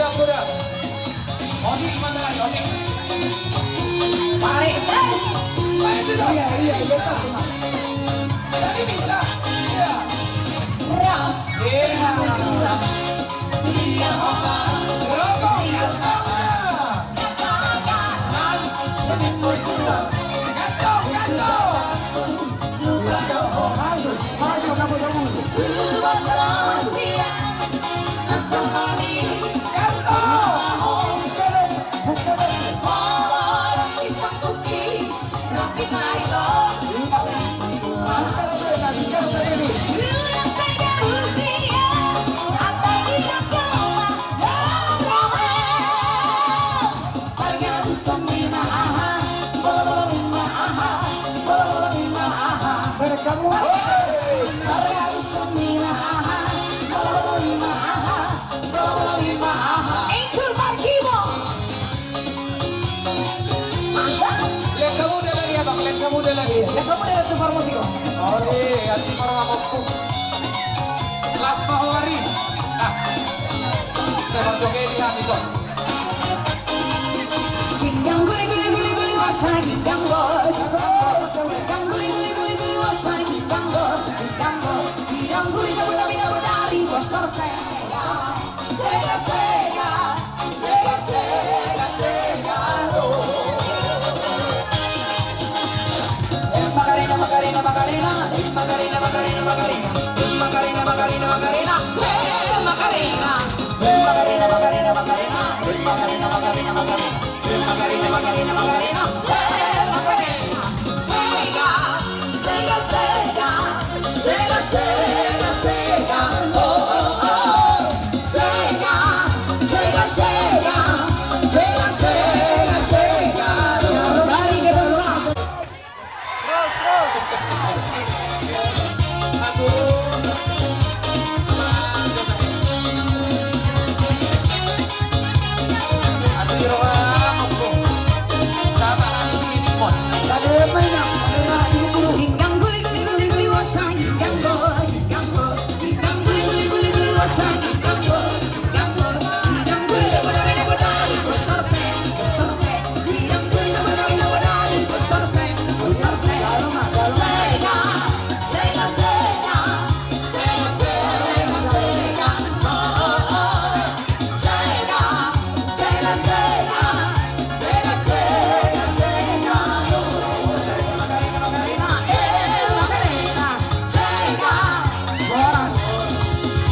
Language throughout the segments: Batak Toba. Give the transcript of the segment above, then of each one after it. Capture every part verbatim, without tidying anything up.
Oke, gimana lagi? Oke. Tarik ses. Iya, iya, iya. Tadi minta. Iya. Rap. Iya. Rokok, rokok. Kantong, kantong. Masa? Lenga muda lagi, Abang, lenga muda lagi. Lenga muda lagi, tukar musik, Bang. Oke, ganti para mabok. Las Mahuari. Ah. Saya Bang Jokowi di hati, Bang. Ginjang guli, guli, guli, guli, wasa, ginjang guli. Ginjang guli, guli, guli, guli, wasa, ginjang guli, ginjang guli. Ginjang guli, sabuta, bina, bodari, bosor, se, bosor, se. Sega, sega, sega, sega, sega, oh. Macarena, Macarena, Macarena, Macarena, Macarena, Macarena. Macarena, Macarena, Macarena, eh, Macarena. Macarena, Macarena, Macarena, Macarena, Macarena, Macarena. Macarena, Macarena, Macarena, eh, Macarena. Sega, sega, sega, sega, sega, sega, oh, oh, oh. Sega, sega, sega, sega, sega, sega, oh. Terus, terus. Aduh.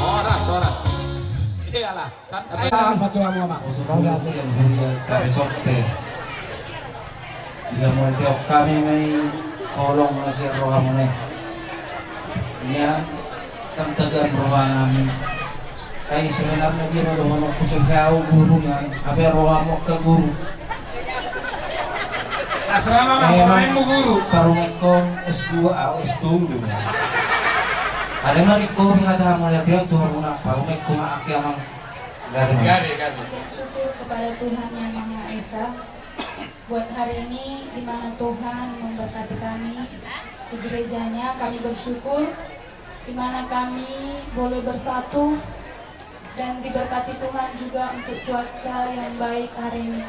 Horas, horas. Iyalah. Kan, ah, pacu hamu, Ama. Unsur sian huria Saresokte. Ia mauliate hami ma i, holong na sian rohamuna i. Ia, tangkasan rohanami. Ai sebenarna dia ro dohononku, so hea au guru nian, hape rohamu angka guru. Asrama ma, eh, parumaenmu guru. Parumaenku S dua, au S dua do. Alai ma ningku pe hata mauliate tu hamuna, parumaenku ma angka amang. Gabe, gabe. Bersyukur kepada Tuhan Yang Maha Esa buat hari ini, di mana Tuhan memberkati kami di gerejanya. Kami bersyukur di mana kami boleh bersatu dan diberkati Tuhan juga untuk cuaca yang baik hari ini.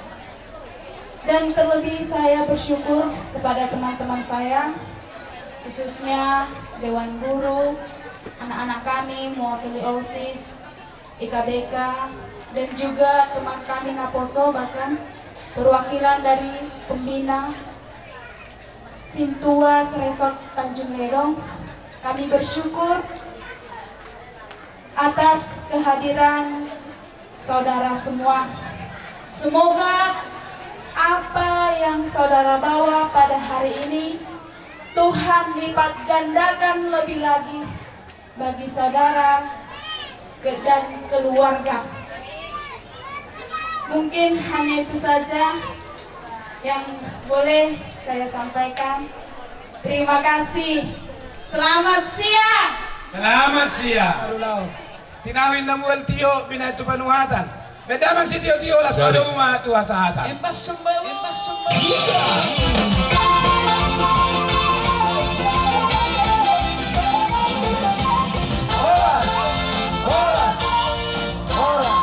Dan terlebih saya bersyukur kepada teman-teman saya, khususnya Dewan Guru, anak-anak kami mewakili OSIS, I K B K, dan juga teman kami Naposo, bahkan perwakilan dari pembina Sintua Seresot Tanjung Ledong. Kami bersyukur atas kehadiran saudara semua. Semoga apa yang saudara bawa pada hari ini, Tuhan lipat gandakan lebih lagi bagi saudara ke-, dan keluarga. Mungkin hanya itu saja yang boleh saya sampaikan. Terima kasih. Selamat siang. Selamat siang. Tinahu inna mual tio, binahen tu panuhatan. Bahen damang sitio-tio, las ma domu ma tu hasahatan. Embas sumbawa. Embas sumbawa. Horas, horas, horas.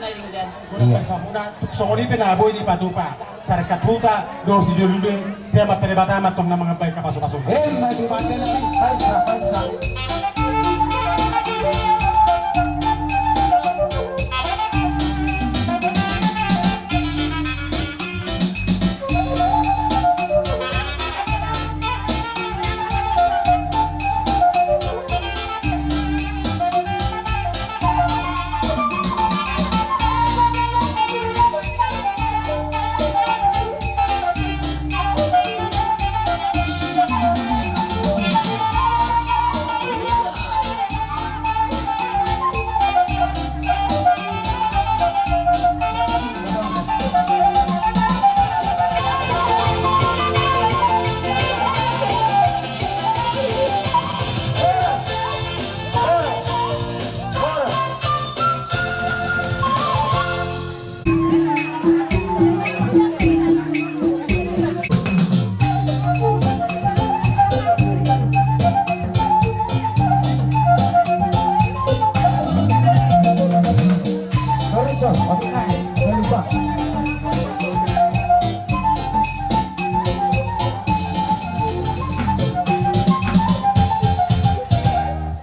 na denggan. Iya. Tung songon i pe na boi dipatupa. Sarikat huta dohot sijolo-jolo i, sai Amanta Debata ma antong na mangambai hapasu-pasuna. Emma tutu.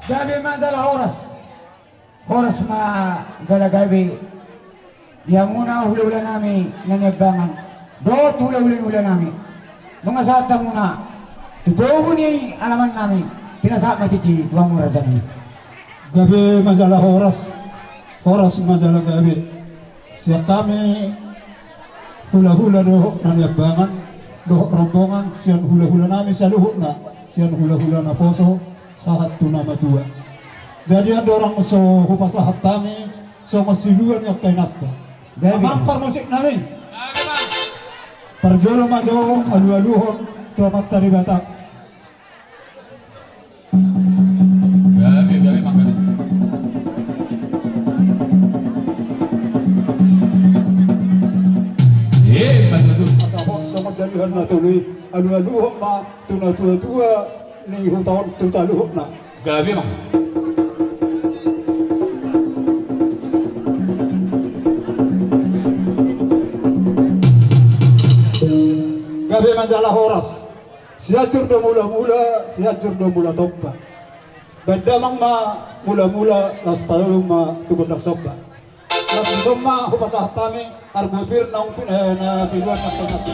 Gabe ma jala horas. Horas ma jala gabe di hamuna hula-hula nami na niambangan dohot hula-hula ni hula nami. Nunga sahat hamuna tu togu ni alaman nami, pinasahat ma tintin tu hamu raja nami. Gabe ma jala horas, horas ma jala gabe. Sian hami hula-hula dohot na niambangan dohot rombongan, sian hula-hula nami saluhutna, sian hula-hula naposo sahat tu na matua. Jadi andorang so hupasahat hami songon silua ni angka inanta. Gabe. Amang parmusik nami. Parjolo ma jo alu-aluhon tu Amanta Debata. Gabe, gabe, manggabe. Eh, betul tu. Asa hot songon daluhan na tolu i, alu-aluhon ma tu natua-tua ni huta on tu saluhutna. Gabe, amang. Gabe ma jala horas. Sianjur do mula-mula, Sianjur do mula tompa. Baen damang ma mula-mula, laos paulak ma tu gondang somba. Laos i ma hupasahat hami arga pir naung pin-, eh, na piluan na sonat.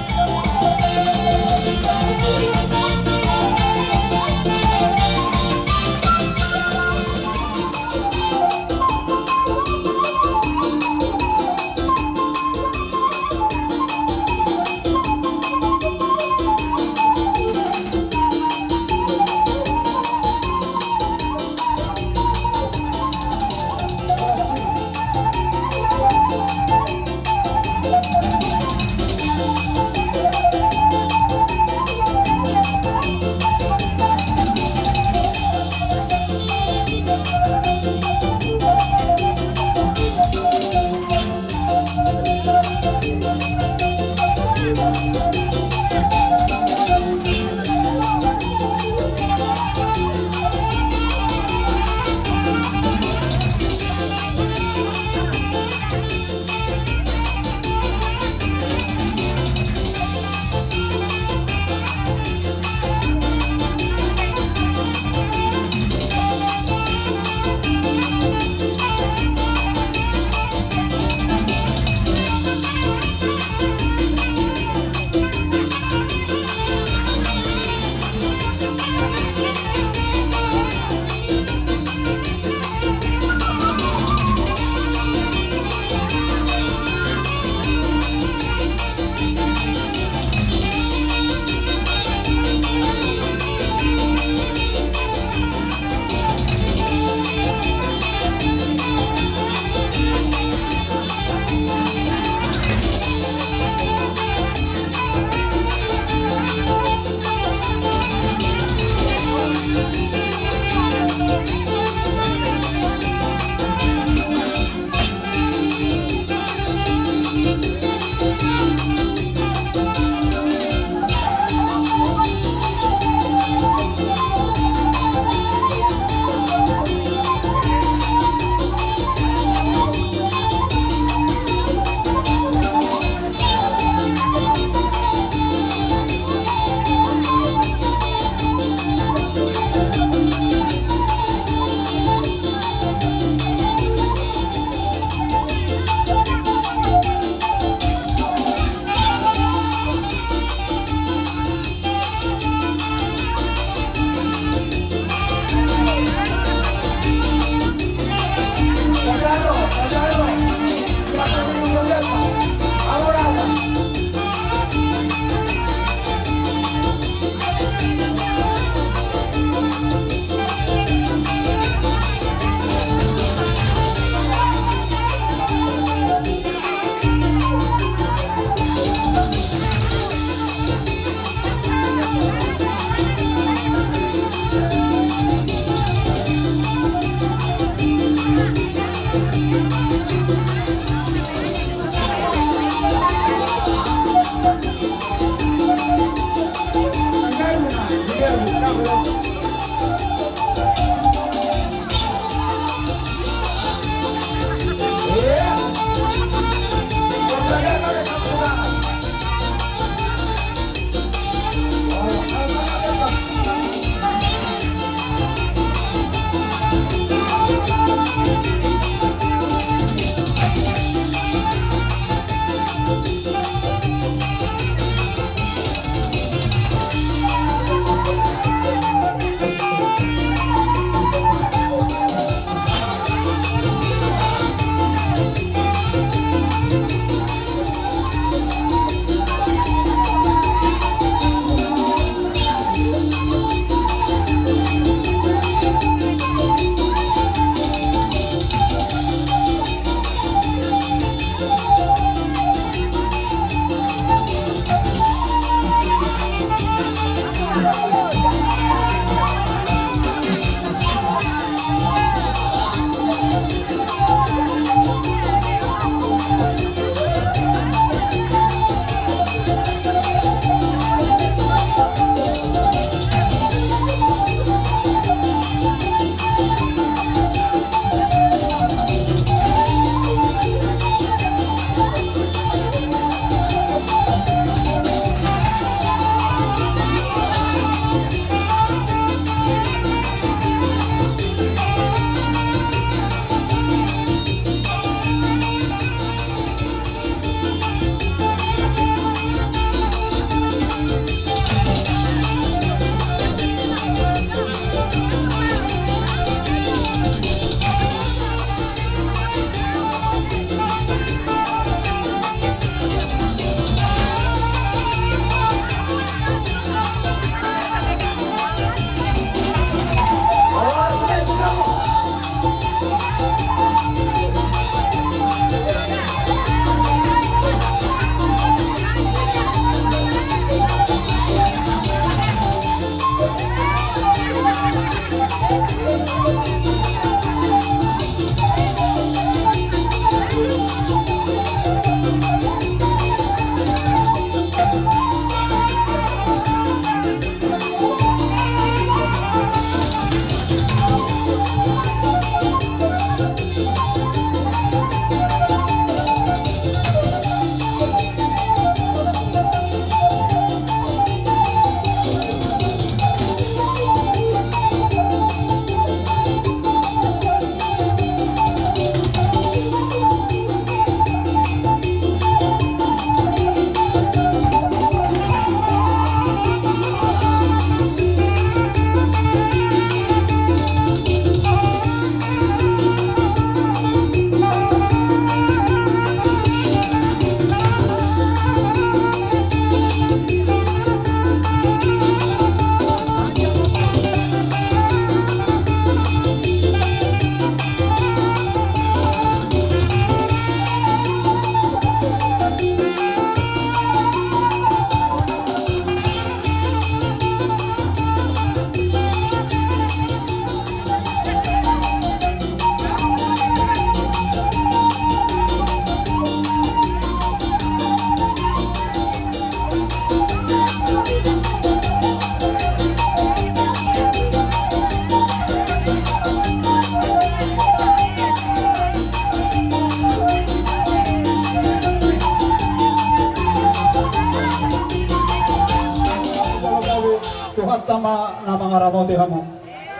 Tuhanta ma na mangaramoti hamu.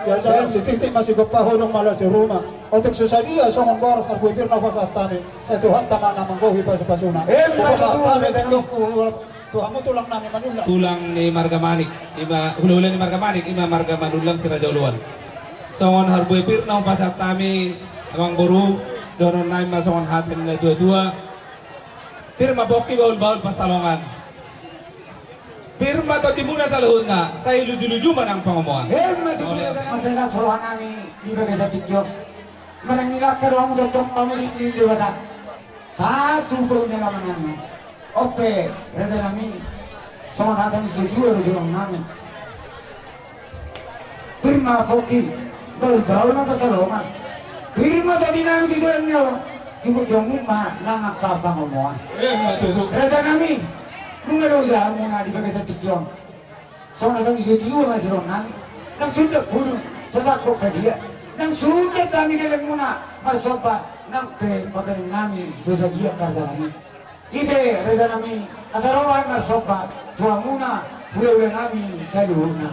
Ia, sai sititi ma sigompa, hodong ma laos di ruma. Otik so sadia songon boras na pir na hupasahat hami, sai Tuhanta ma na manggohi pasupasuna. Hupasahat hami tingkos tu hamu tulang nami Manullang. Tulang ni marga Manik, ima hulahula ni marga Manik, ima marga Manullang si Raja Oloan. Songon harbue pir na hupasahat hami, amangboru, dohonon nami ma songon hata ni natuatua. Pir ma pongki, bahulbahul pansalongan. Pir ma tondimuna saluhutna, sai lujuluju ma nang pangomoan. Emma tutu. Olo. Marsela sorohan nami di bagasan tingki on. Manang ni langka do hamu tongtong pamudik ni Debata. Sahat tu pudi ni alaman nami. On pe, raja nami, songon hata ni situa do songon nami. Pir ma pongki, bahulbahul ma pansalongan. Pir ma tondi nami tu joloan ni on, jumuk jomuk ma nang angka pangomoan. Emma tutu. Raja nami, nunga do hujaha hamuna di bagasan tingki on. Songon hata ni situa ma siroha nami. Nang sun dapulun so sangkop hadian, nang sun dapulun hami lelengmuna marsomba, nang pe pambahenan nami so sadia karja nami. I pe raja nami, asa ro hami marsomba tu hamuna hulahula nami saluhutna.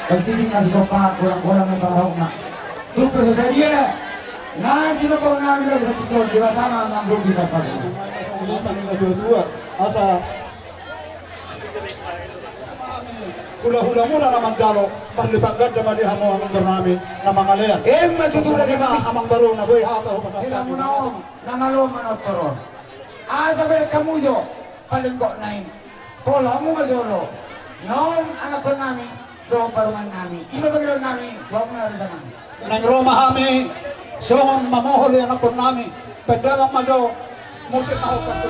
Pasti di kasih kopa kurang-kurang yang tahu nak. Tu proses dia. Nah, sino kau nami lagi satu ton di batana nang dong di pas-pas. Ini tadi dua-dua. Asa hulahulamuna na manjalo, marlipat ganda ma di hamu amangboru nami na mangalean. Emma tutu. Songon i ma amangboru na boi hata hupasahat. Hilamuna on na malo manortor on. Asa berkamu jo paling kok nain. Pola hamu ma jolo. Nion anakkon nami dohot parumaen nami. I ma pangidoan nami tu hamuna raja nami. Naeng ro ma hami songon mamoholi anakkon nami. Pandalan ma jo musik na hot.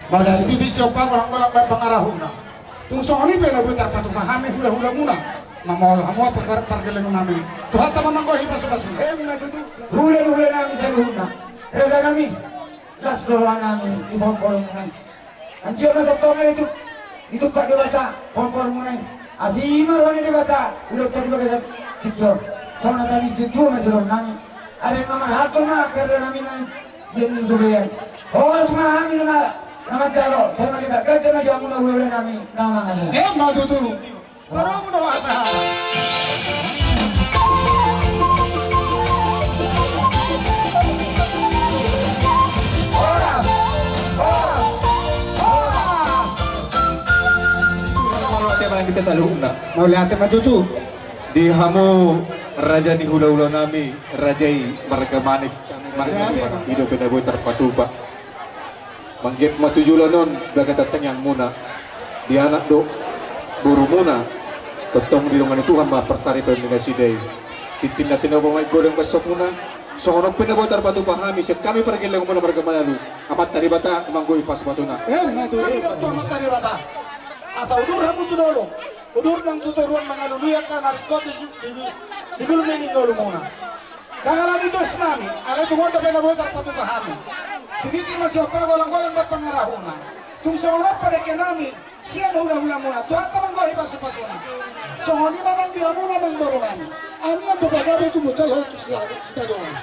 Masa situtu sian pangolak-olak baen pangarahutna. Tung songon i pe na boi tarpatuk ma hami hula-hulamuna. Na maol hamu pargellengun nami. Tuhanta ma manggohi pasu-pasuna. Emma tutu. Hula-hula nami saluhutna. Raja nami. Las do roha nami di pompolmuna i. Anggiat ma tongtong i tu, ditumpak Debata pompolmuna i. Asi ma roha ni Debata, ulaonta di bagasan tingki on. Songon na tabi situtu ma jolo nami. Adong na marhalto ma karja nami na i. Dia ni tu bean. Horas ma hami na ma, na manjalo, sai ma di baganda ma jo hamuna hula-hula nami, na mangalean. Emma tutu. Baru mau doa sahara. Horas. Saluhutna. Mauliate ma tutu. Di hamu raja ni hulahula nami, raja i marga Manik, marga Manik, i do pe na boi tarpatupa. Manggiat ma tu joloan on bagasan tangiangmuna. Di anak dohot borumuna, tongtong didongani Tuhan ma parsaripeon ni nasida i. Tintin na tinopa ma i godang basomuna. Songon on pe na boi tarpatupa hami sian hami pargellengonmuna marga Manalu. Amanta Debata manggohi pasupasuna. Emma tutu. Hami do tu Amanta Debata. Asa udur hamu tu dolok. Udur nang tu toruan mangalului angka na ringkot di, di, di, di gulming ni ngolumuna. Ndang alani dos nami, alai tung on dope na boi tarpatupa hami. Sititi ma siompa golanggolang do pangarahutna. Tung songon on pe dengke nami, sian hulahulamuna, Tuhanta manggohi pasupasuna. Songon i ma nang di hamuna amangboru nami. Amian do pagabe tumundalhon tu sitadoan.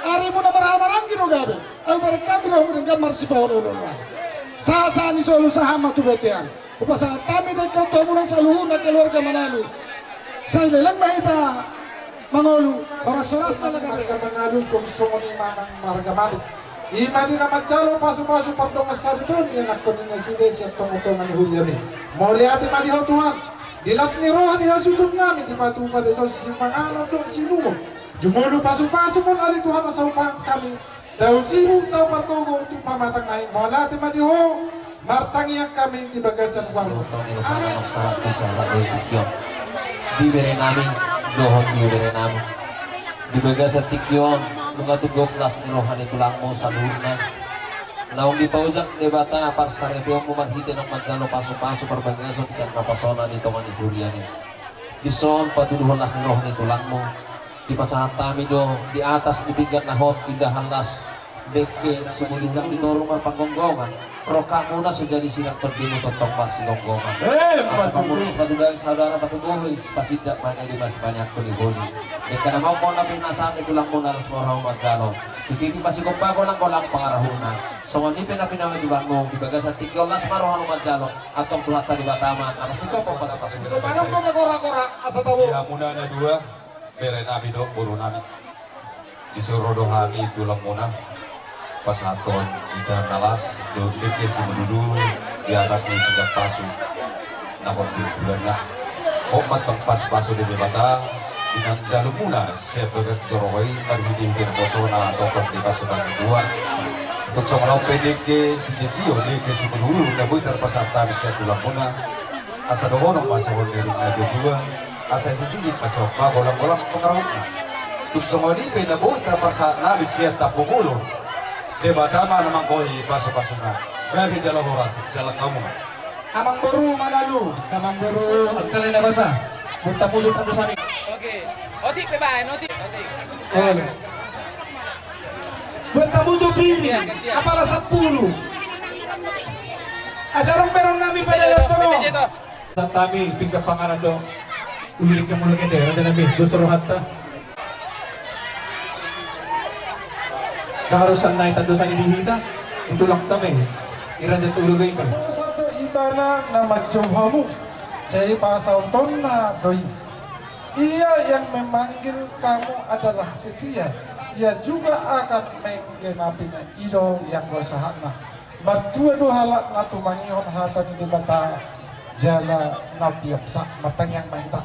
Arimuna marhahamaranggi do gabe. Ahu bareng hami do hamu denggan marsipaolooloan. Sahat-sahat ni solu sahat ma tu bontean. Hupasahat hami dengke tu hamuna saluhutna keluarga Manalu. Sai leleng ma hita mangolu, horas-horas na leleng. Marga Manalu, songon i ma nang marga Manik. I ma di na manjalo pasupasu pardongansaripeon ni anakkon ni nasida i sian tongatonga ni huriami. Mauliate ma di Ho Tuhan. Di las ni roha ni hasuhuton nami dipatupa do dison sipanganon dohot siinumon. Jumolo pasupasumon ale Tuhan asa hupahan hami. Tau sibuk tau pargogo tu pamatang na i, mauliate ma di Ho, martangiang hami di bagasan warga. Amin. Di bere nami, dohot di bere nami. Di bagasan tingki on, nunga tung gok las ni roha ni tulangmu saluhutna. Naung dipaojak Debata parsaripeonmu marhite naung manjalo pasupasu parbagason sian napasona di tonga ni huriami. Dison patuduhon las ni roha ni tulangmu. Dipasahat hami do di atas ni pinggan na hot indahan las. Dengke simulinjang di toru marpanggonggongan. Rongkapmuna so jadi sidang tondimu tongtong marsigonggongan. Eh, asa pamuruk patuduhon saudara patuduhi sipasindak ma na i di masipaneang holiholi. Dengke na mamon na pinasahat ni tulangmuna las ni roha manjalo. Sititi ma sigompa golanggolang pangarahutna. Songon i pe na pinasahat ni tulangmu di bagasan tingki on las ma rohana manjalo. Antong Tuhanta Debata ma na pasigompa pasu-pasu. Di hamuna na dua. Bere nami dohot boru nami. Disuru do hami tulangmuna pasahathon indahan na las dohot dengke simudurudur di atas ni pinggan pasu na hot di bulan na. Hot ma antong pasupasu ni Debata di na manjalomuna sian bagas joro i marhitehite naposona tongtong di pasupasu Tuhan. Tung songon on pe dengke sititi on dengke simudurudur na boi tarpasahat hami sian tulangmuna. Asa dohonon ma songon ni rupna dua-dua. Asa sititi ma siompa golanggolang pangarahutna. Tung songon i pe na boi tarpasahat nami sian tampuk ulu. Debata ma na manggohi pasupasuna. Gabe jala horas jala hamu. Amangboru Manalu. Amangboru Angkali na basa. Buat tamu juta tu sani. Oke. Otik pe baen, otik. Otik. Buat tamu tu piri. Apala sampulu. Asa rong berong nami pada letono. Tantami pinggan panganan do. Ulu dengke molo gede raja nami dos rohanta. Harus sanna i tando sani di hita. Itulah tame. I raja tu ulu dengke. Satu ibana na manjou hamu. Sai pasautonna do i. Ia yang memanggil kamu adalah setia. Ia juga akan menggenapinya. I do yang gosahatna. Martua do halak na tumangihon hata ni Debata jala na piapsa. Martangiang ma hita.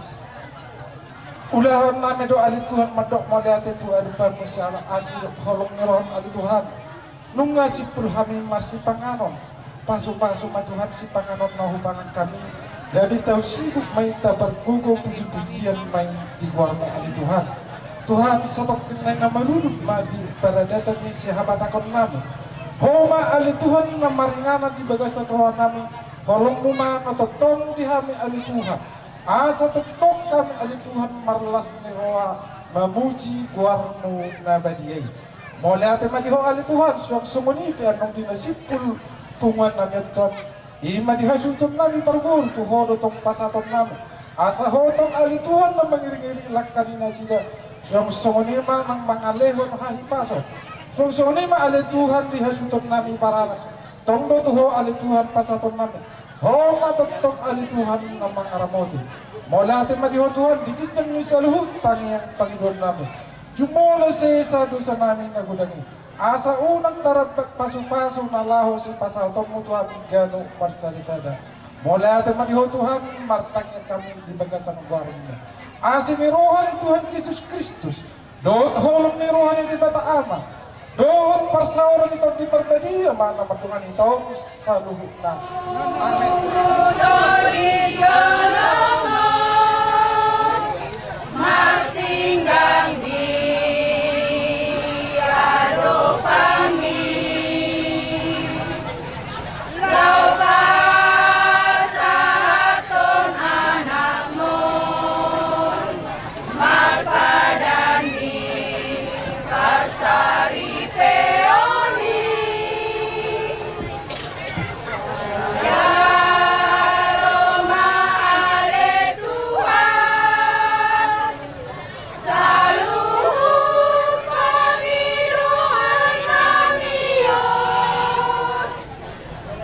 Ulahon nami do ale Tuhan mandok mauliate tu adopanmu siala asi dohot holong ni roham ale Tuhan. Nunga simpul hami marsipanganon. Pasupasu ma Tuhan sipanganon na hupangan hami. Gabe tau sibuk ma i tapargogo pujipujian ma i di goarmu ale Tuhan. Tuhan satongkin nai na marudut ma di paradatan ni sihabatahon nami. Ho ma ale Tuhan na maringanan di bagasan roha nami. Holongmu ma na tongtong di hami ale Tuhan. Asa tongtong hami ale Tuhan marlas ni roha mamuji goarmu na badia i. Mauliate ma di ho ale Tuhan suang songon i pe annon di na simpul punguan nami on Tuhan. I ma di hasuhuton nami parboru tu ho do tong pasahaton nami. Asa ho tong ale Tuhan na mangiringiring langka ni nasida. Suang songon i ma nang mangalehon hahipason. Suang songon i ma ale Tuhan di hasuhuton nami baranak. Tong do tu ho ale Tuhan pasahaton nami. Ho ma tongtong ale Tuhan na mangaramoti. Mauliate ma di ho Tuhan di ginjang ni saluhut tangiang pangidoan nami. Jumolo sesa dosa nami na godang i. Asa unang tarambak pasupasu na laho sipasahatonmu tu hami ganup marsadasada. Mauliate ma di Ho Tuhan, martangiang hami di bagasan goarMu. Asi ni roha ni Tuhan Jesus Kristus, dohot holong ni roha ni Debata Ama, dohot parsaoran ni Tondi Parbadia ma na mandongani hita on saluhutna. Amen. Marsinggang di adopanMi. Laho pasahathon AnakMu, marpadan ni parsaripeon i. Jalo ma ale Tuhan, saluhut pangidoan nami on.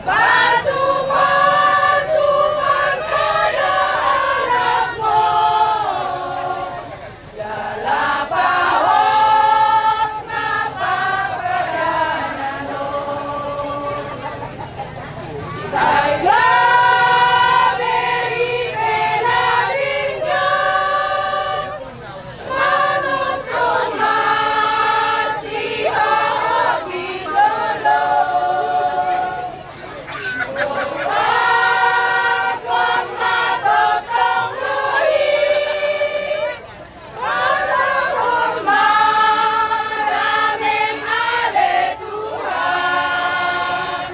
Pasupasu ma sada AnakMu, jala pahot ma parpadanan on. Sai gabe ripe na denggan, manongtong ma sihohot di jolo. Pasahathon ma tongtong do i, pasahathon ma damem ale Tuhan,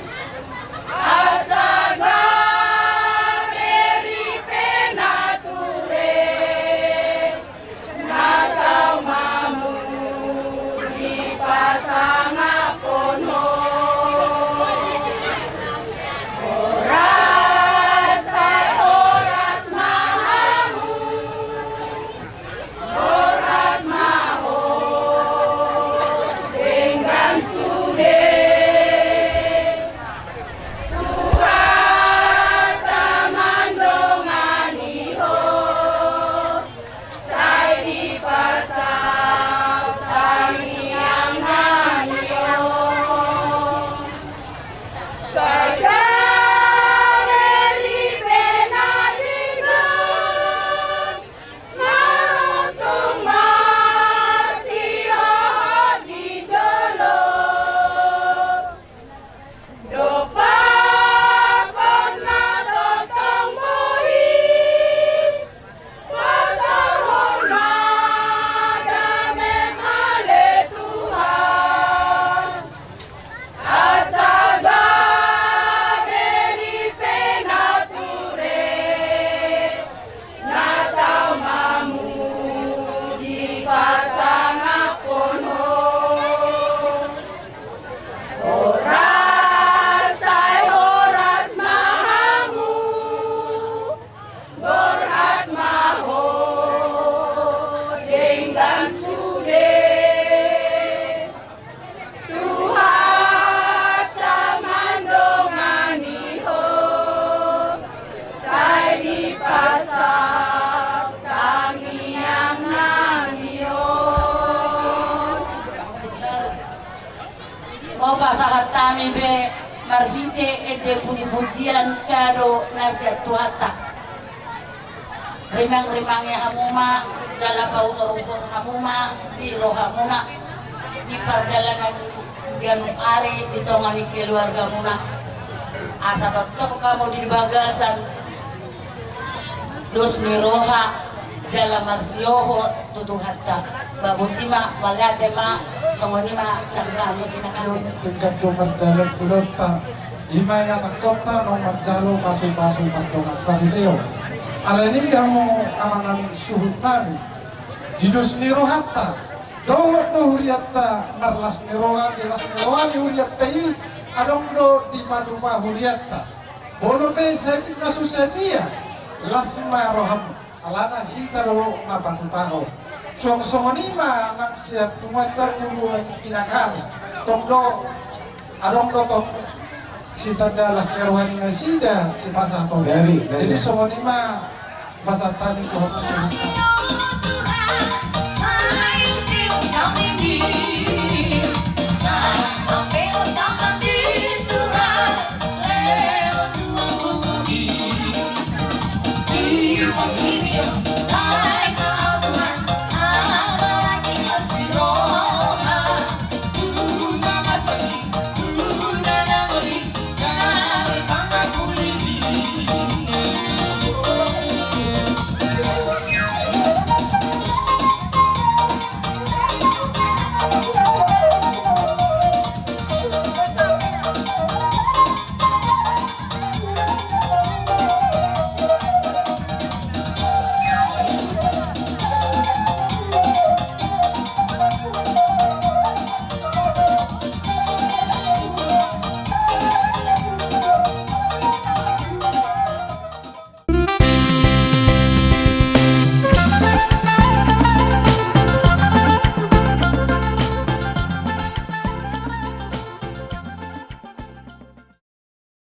asa gabe ripe na ture. Na tau mamudi pasangaphon Ho. Horas sai horas ma hamu. Borhat ma Ho. Denggan sude. Tuhanta mandongani Ho. Sai dipasaup tangiang nami on. Sai gabe ripe na denggan, manongtong ma sihohot di jolo. Dompakhon ma tongtong bohi, pasahathon ma damem ale Tuhan, asa gabe ripe na ture. Na tau mamudi pasangaphon Ho. Horas sai horas ma hamu. Borhat ma Ho. Denggan sude. Tuhanta mandongani Ho, sai dipasaup tangiang nami on. Hupasahat hami be marhite ende pujipujian, kado na sian Tuhanta. Rimangrimangi hamu ma, jala pautorutor hamu ma di rohamuna, di pardalanan siganup ari di tonga ni keluargamuna. Asa tongtong hamu di bagasan dos ni roha jala marsihohot tu Tuhanta. Ba boti ma, mauliate ma, songon i ma sian hami inang. Tingkat do mardalan tu donta. Ima ia tangkopta naung manjalo pasupasu mandongan saripeon. Alani i hamu amanami suhutnami, di dos ni rohanta dohot do hurianta marlas ni roha, di las ni roha ni hurianta i adong do dipatupa hurianta. Molo pe sadia na so sadia, las ma rohamu. Alana hita do na patupahon. Suang songon i ma nang sian tumuanta tu inang hami. Tong do, adong do tong sitanda las ni roha ni nasida sipasahat on. Jadi songon i ma pasahat hami tu